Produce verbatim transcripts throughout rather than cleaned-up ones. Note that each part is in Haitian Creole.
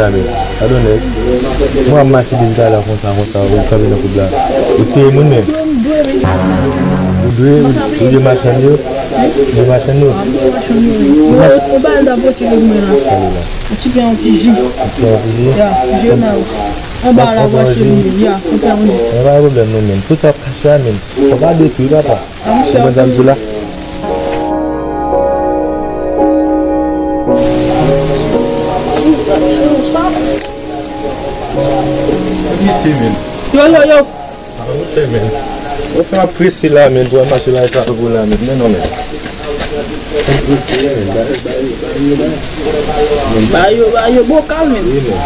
Sa men, padon nèg. Mwen ap mache depi talè konsa, konsa, ou kanpe nan koub la. Ou tiye moun men. Ou dwe, ou dwe machann yo. Ou dwe machann yo. Ou ba l da pote ke mwen la. Ou ti pè yon ti ji. Ou ti pè yon ti ji? Ya, ji nan. Ou ba la pote li. Ya, ou pè yon ji. Mwen pa gen pwoblèm non men. Pou sa ap kache a men. Ou pa detwi papa. Ou konprann sa m di w la? Yo, yo, yo. Ou fè ap prese la men, pou al mache bay sa pou la men. Men non men. Fè prese men, bay, bay, bay yo, bay. Ba yo, ba yo bokal men. Wi men.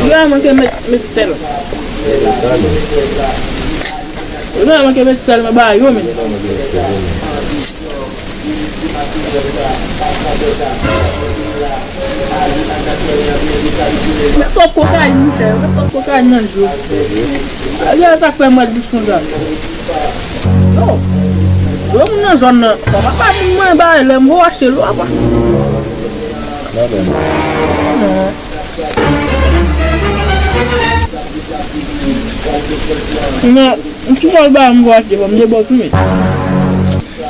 Yo a manke met, met sèl. Sa men. Yo a manke met sèl men ba yo men. Met twòp kokayin monchè, yo met twòp kokayin nan je w. Gade sa k fè m wè l dous konsa. Yo, yo moun nan zòn nan. Papa pa moun mwen ba lè m vo achte l papa. Non. Non, m ti fòl ba m vo achte, bon, m debòk wi men.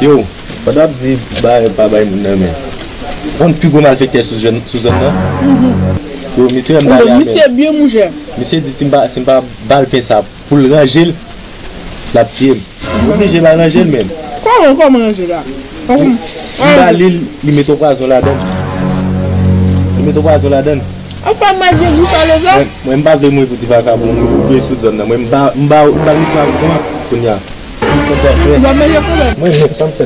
Yo, pandan w ap di bay pa bay moun nan men. Konn pi gwo malfektè sou zòn, sou zòn nan? Yo, misye m pale a men. Misye byen monchè. Misye di si m pa, si m pa ba l pen sa pou l ranje l, l ap tiye m. M oblije m al ranje l men. Kòman, kòman ranje la? M ba li l, li mete yon pwazon ladan l. Li mete yon pwazon ladan l. Apa m al gen gou sa lè sa? Mwen, mwen m pa vle mouri pou ti vakabon, mouri pou sou zòn nan. Mwen m ba, m ba, m ba li pwazon an kounye a. Konsa fè. Ou pa manje kanmenm. Mwen menm, sa m fè.